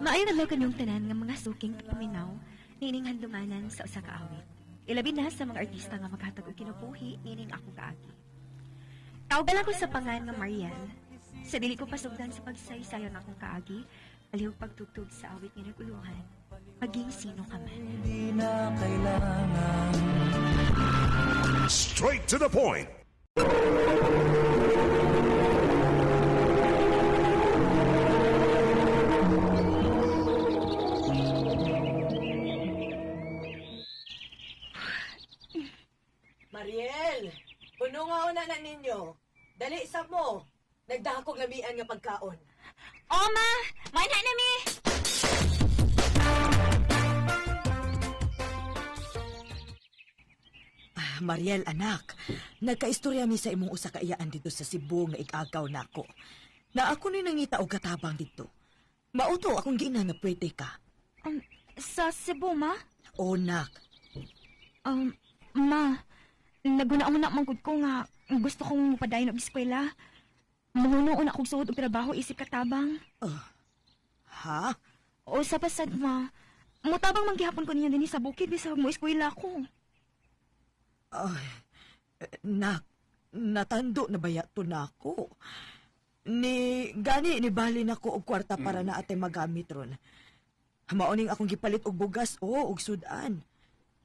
Maayong adlaw kanyong tanan nga mga suking paminaw niining handumanan sa usa ka awit. Ilabi na sa mga artista nga maghatag og kinabuhi niining akong kaagi. Tawag ko sa pangan nga Mariel. Sa dili ko pasugdan sa pagsaysayon akong kaagi, palihog pagtugtog sa awit nga naguluhan, maging sino ka man. Hindi na kailangan. Straight to the point. Mariel, puno nga una na ninyo. Dali sa mo. Nagdakog lamian nga pagkaon. Oma! Manha na mi! Ah, Mariel, anak, nagkaistorya mi sa imong usa ka iyaan dito sa Cebu nga igagaw nako. Na ako ni nangita og katabang dito. Mauto akong giina nga pwede ka. Sa Cebu, ma? O nak, Ma, naguna-una man gud ko nga gusto kong mupadayon og eskwela. Mahuno-una kog suod og trabaho isip katabang. Ha? O sa pasad, ma. Mutabang man gihapon ko niya dinhi sa bukid bisag mo eskwela ko. Ay, nak, natando na baya to nako. Ni gani ni bali nako og kwarta para na ate magamit ron. Maoning akong gipalit og bugas o og sudan.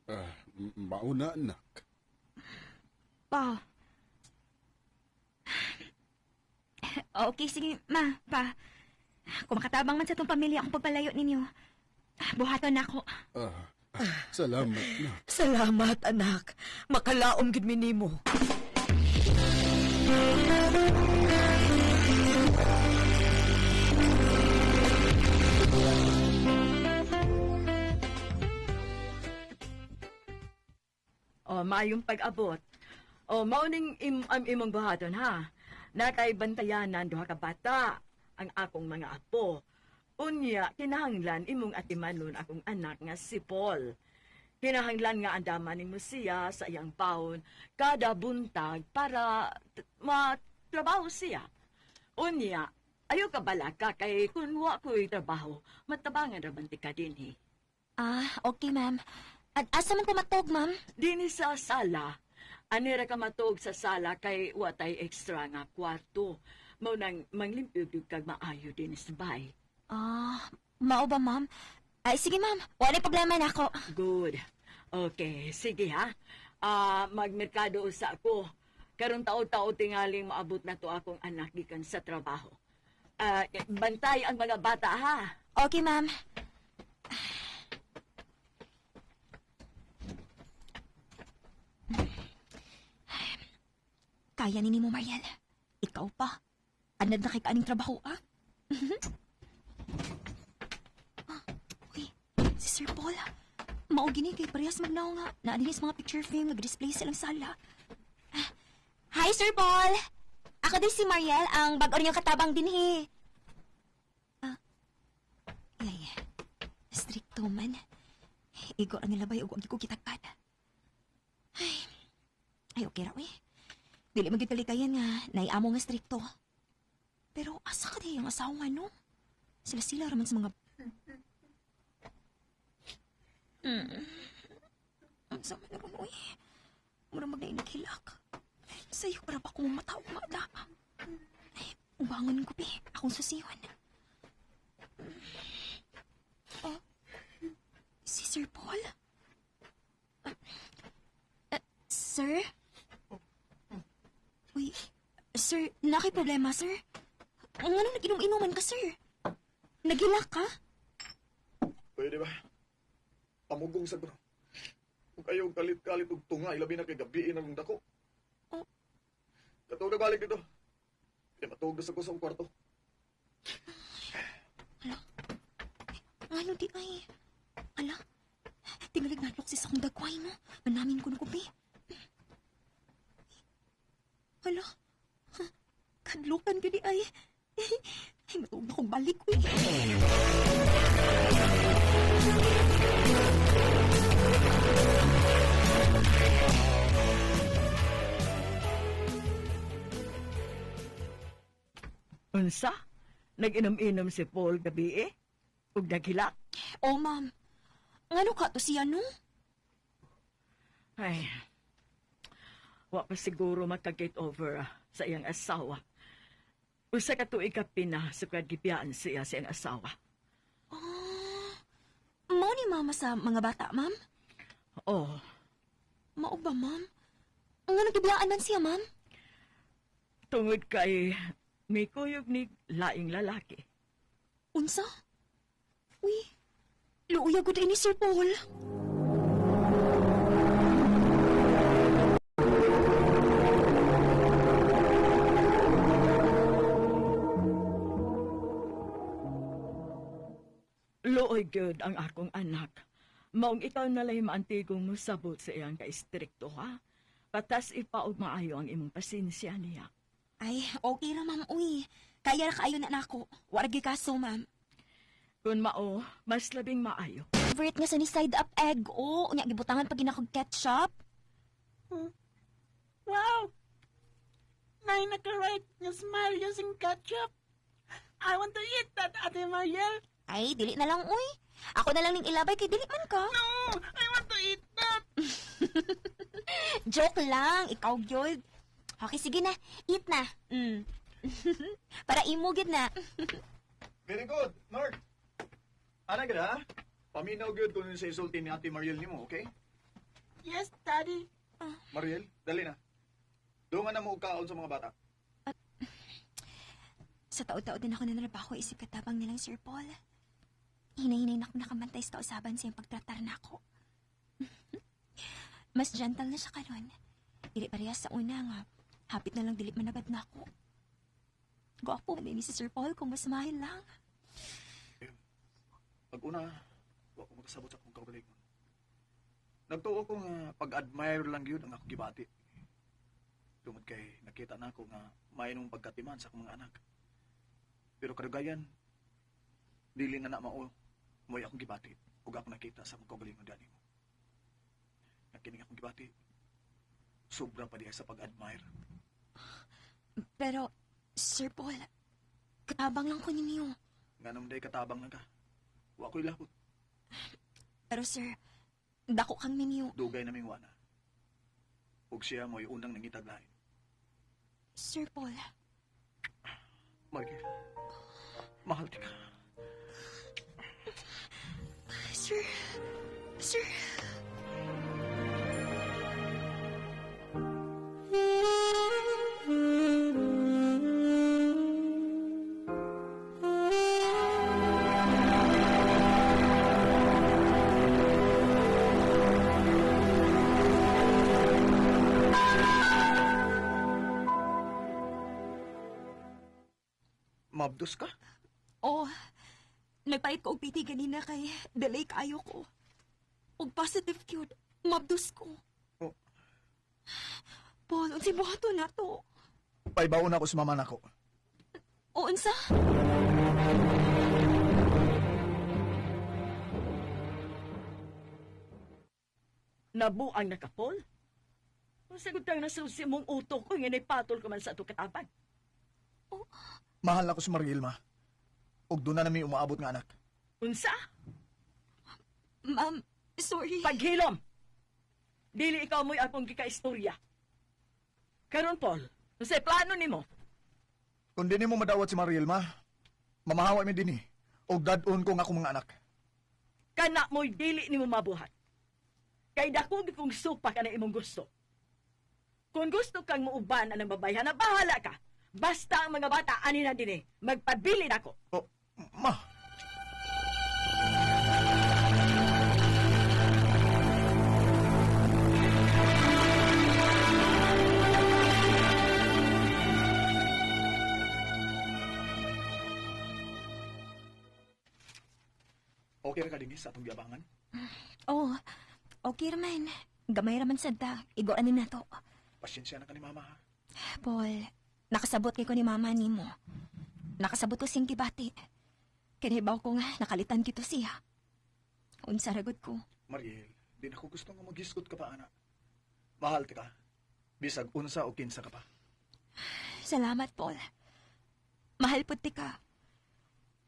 Ah, mauna, anak. Pa. Okay, sige, ma, pa. Kung makatabang man sa tong pamilya akong pagpalayo ninyo, buhaton na ako. Ah, salamat, nak. Salamat, anak. Makalaom gid mi nimo. O, maayong pag-abot. O, mauning ang imong buhaton, ha? Nakay bantayanan duha ka bata, ang akong mga apo. Unya, kinahanglan imong atimanon akong anak nga si Paul. Kinahanglan nga andaman nimo siya sa iyang baon kada buntag para matrabaho siya. Unya, ayo ka balaka kay kun wa ko'y trabaho, matabangan ra man ti ka dinhi. Ah, okay, ma'am. At asa man ko matog, ma'am? Dini sa sala. Anira ka matuog sa sala kay watay extra nga kwarto. Mao nang manglimpyo gyud kag maayo dinhi sa bahay. Ah, mao ba, ma'am? Ay, sige, ma'am. Wala problema na ako. Good. Okay, sige ha. Ah, magmerkado usa ko. Karon tao-tao tingaling maabot na to akong anak gikan sa trabaho. Ah, bantay ang mga bata ha. Okay, ma'am. Kaya ni mo, Mariel. Ikaw pa. Anad na kay kaaning trabaho, ah. Ah, uy, si Sir Paul. Mao gini kay parehas magnaw nga. Naadinis mga picture frame nag-display silang sala. Ah, hi, Sir Paul. Ako din si Mariel, ang bag-o niyong katabang dinhi. Yay. Stricto man. Igo ang nilabay ug wag ko kitagpad. Ay. Ay, okay ra we. Dili man gyud kalikayan nga naiamo nga stricto. Pero asa ka di ang asawa no? Sila-sila ra man sa mga. Ang sama na ron, uy. Mura magnainaghilak. Sa'yo para pa kong mataw nga. Ay, ubangon ko, bi. Akong susiyon. Oh, si Sir Paul? Sir? Uy, sir, nakay problema, sir? Ang ano, nag-inom-inuman ka, sir? Naghilak ka? Pwede ba? Pamugong sa kuno. Kung kayo kalit-kalit og tunga, ilabi na kay gabiin ang dako. Oh. Katog na balik dito. Kaya matug na sa ko sa akong kwarto. Ano di ay? Ala, tingalig na si sa akong dagway, no? Manamin ko na kubi. Ala, ha, kadlukan ka di ay. Ay, matuog na kong balik, uy. Unsa? Nag-inom-inom si Paul gabi eh? Ug naghilak. Oh, ma'am. Ngano ka to siya, no? Ay, wa pa siguro maka-get over sa iyang asawa. Usa ka tuig ka pina sukad gibiyaan siya sa iyang asawa. Ah, mao ni mama sa mga bata, ma'am? Oh, Mao ba, ma'am? Ngano gibiyaan man siya, ma'am? Tungod kay may kuyog ni laing lalaki. Unsa? Uy, luoy gud ni Sir Paul. Luoy gyud ang akong anak. Maong ikaw na lay maantigong mosabot sa iyang ka-istrikto, ha? Patas ipaog maayo ang imong pasensya niya. Ay, okay ra, ma'am. Uy, kaya ra kaayo na nako. Wa ra gyud kaso, ma'am. Kung mao, mas labing maayo. Favorite nga sunny side up egg. Oh, unya gibutangan pag ginakog ketchup. Wow! Nine naka-right nga smile using ketchup. I want to eat that, Ate Mariel. Ay, dili na lang, uy. Ako na lang ning ilabay kay dili man ka. No, I want to eat that. Joke lang, ikaw gyud. Okay, sige na. Eat na. Para imo gyud na. Very good, Mark. Ana gid ha? Paminaw gyud kung sa isulti ni Ate Mariel nimo, okay? Yes, Daddy. Mariel, dali na. Dungan na mo og kaon sa mga bata. Sa taod-taod din ako nanarabaho isip katabang nilang Sir Paul. Hinay-hinay na ako nakamantay sa kausaban sa iyang pagtratar na ako. Mas gentle na siya karon. Dili parehas sa una nga. Hapit na lang dili managad na ako. Gwapo man din ni si Sir Paul kung mas mahal lang. Pag una, wa ko makasabot sa akong kaugalingon. Nagtuo ko nga pag-admire lang yun ang akong gibati. Tungod kay nakita na ako nga mainong pagkatiman sa akong mga anak. Pero kadugayan, dili na na mao mo'y akong gibati ug ako nakita sa akong kaugalingon dani mo. Nga kining akong gibati, sobra pa diha sa pag-admire. Pero, Sir Paul, katabang lang ko ninyo. Nganong day katabang lang ka. Wa ko'y lapot. Pero sir, dako kang minyo. Dugay naming wana. Ug siya mo'y unang nangitag lain. Sir Paul, Mariel, mahal ti ka. sir, sir. Mabdos ka? Oh, nagpait ko og PT ganina kay delay kaayo ko. Og positive cute, mabdos ko. Oh. Paul, unsay buhaton na to? Paibaon ako sa mama nako. O unsa? Nabuang na ka, Paul. Sagot kang nasusi mong utok ko, nga patol ka man sa ato katabang. Mahal ako si Mariel, ma. Ug doon na nami umaabot nga anak. Unsa? Ma'am, sorry. Paghilom! Dili ikaw mo'y akong gikaistorya. Karon, Paul, unsay plano nimo? Kung di nimo madawat si Mariel, ma, mamahawa mi dinhi. Ug dad-on ko nga akong mga anak. Kana mo'y dili nimo mabuhat. Kay dako gid kong supa ka na imong gusto. Kung gusto kang muuban anang babayhan, na bahala ka. Basta ang mga bata ani na dinhi, magpabilin ako. Oh, ma. Okay ra ka dinhi sa atong giabangan? Oh, okay raman. Gamay raman sad ta. Igoan ni nato. Pasensya na ka ni mama ha. Paul, nakasabot kay ko ni mama nimo. Nakasabot ko siyang gibati. Kinahibaw ko nga, nakalitan kito siya. Unsa ragot ko. Mariel, di na ko gusto nga maghisgot ka pa, ana. Mahal ti ka. Bisag unsa o kinsa ka pa. Salamat, Paul. Mahal pud ti ka.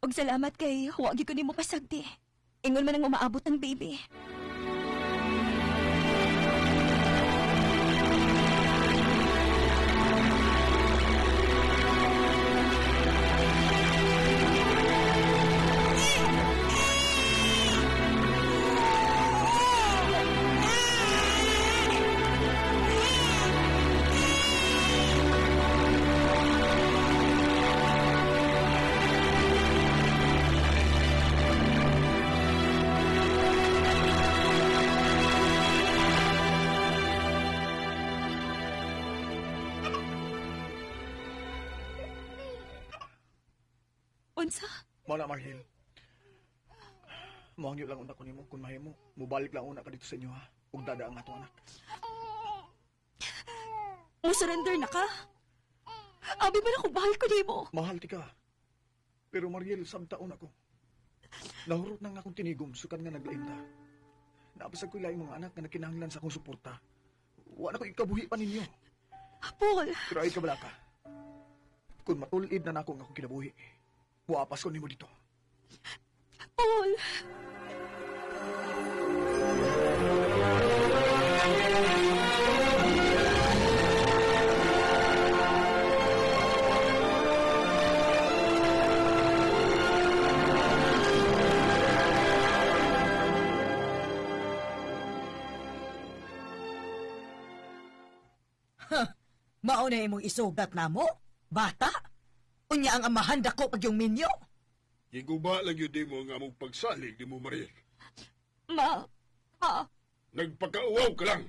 Og salamat kay huwag ko nimo pasagdi. Ingon man ang umaabot ang baby. Unsa? Mao na, Mariel. Mohangyo lang una ko nimo kung mahimo. Mubalik lang una ka dito sa inyo ha. Ug dada ang atong anak. Mo surrender na ka? Abi man ako bahal ko nimo. Mahal ti ka. Pero Mariel, samtaon ako. Nahurot na nga akong tinigom, sukad nga naglain ta. Naapasag ko'y laing mga anak nga nakinahanglan sa akong suporta. Wa na ko ikabuhi pa ninyo. Paul, Pero ay kabala ka. Kung matulid na nako ang akong kinabuhi, muapas ko nimo dito. Paul. Mao na imong isugat namo? Bata? Unya ang amahan dako pag yung minyo. Giguba lang yun di mo nga among pagsalig di mo, Mariel. Ma, pa, Nagpakauwaw ka lang.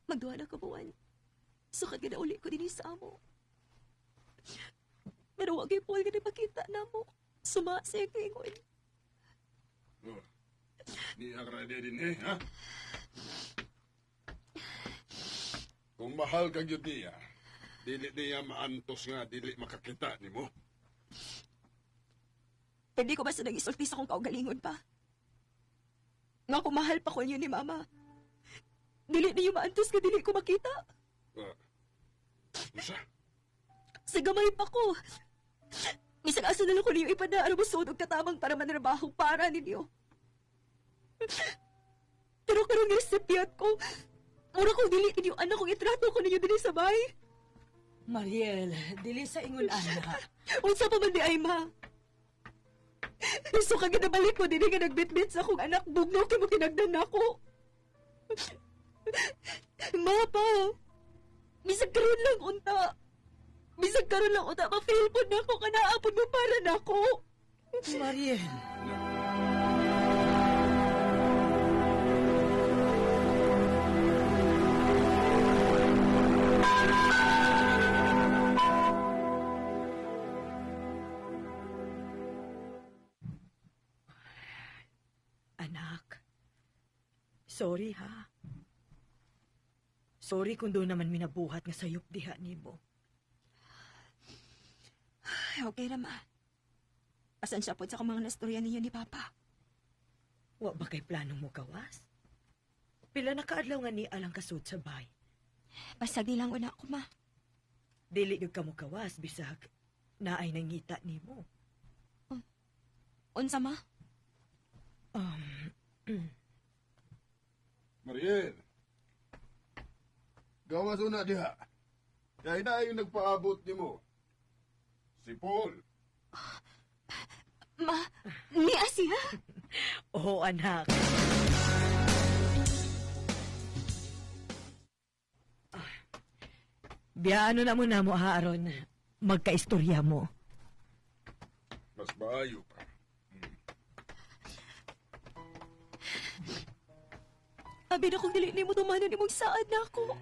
Magduha na ka buwan. Sukat ka na uli ko din sa amo. Pero wag kay Paul ka na makita na mo. Suma sa ingon. Oh. Niya ka na din eh, ha? Kung mahal ka gyud niya, dili niya maantos nga, dili makakita nimo. Pwede ko basta nag-isulti sa akong kaugalingon pa. Nga kung mahal pa ko niyo ni Mama. Dili niyo maantos ka dili ko makita. Unsa? Sa gamay pa ko. Misang asa na lang ko niyo ipada aron masuod og katamang para manrabaho para ninyo. Pero karon nga recipient ko, mura kong dili ninyo anak kung itrato ko ninyo dili sa bahay. Mariel, dili sa ingon ana. Unsa pa man di ay ma. So ka ginabalik ko dili nga nagbitbit sa akong anak bugnaw kay mo kinagdan nako. Ma pa. Bisag karon lang unta. Bisag karon lang unta ma-feel po nako kanaapon mo para nako. Mariel. Anak, sorry ha. Sorry kung doon naman minabuhat nga sayop diha nimo. Ay, okay ra ma. Pasensya po sa akong mga nastorya ninyo ni Papa. Wa ba kay planong mo gawas? Pila na kaadlaw nga ni alang kasud sa bay. Pasag nilang una ako ma. Dili gyud ka mo gawas bisag naay nangita nimo. Unsa ma? Mariel. Gawas una diha. Kaya na yung nagpaabot nimo. Si Paul. Ma, ni siya? Oo, anak. Biya, ano na mo na mo, ha, Aron? Magkaistorya mo. Mas maayo pa. Abi na kung dili nimo tumanan imong saad na ako.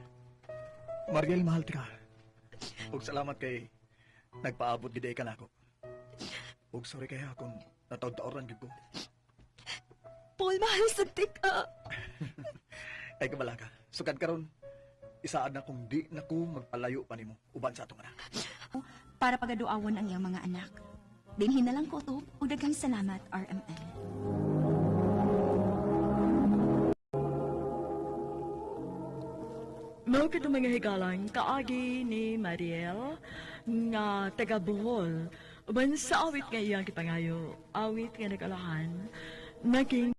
Mariel, mahal ti ka. Ug salamat kay nagpaabot gid ka nako. Ug sorry kaya kung natawd-tawran gyud ko. Paul, mahal sa ka. Ay kabala ka. Sukad karon. Isaad na kung di na ko magpalayo pa nimo uban sa atong anak. Para pagaduawon ang iyang mga anak. Dinhi na lang ko to, ug daghang salamat, RMN. Mao kadto, mga higalang, kaagi ni Mariel nga taga Bohol uban sa awit nga iyang gipangayo, awit nga nagalahan naging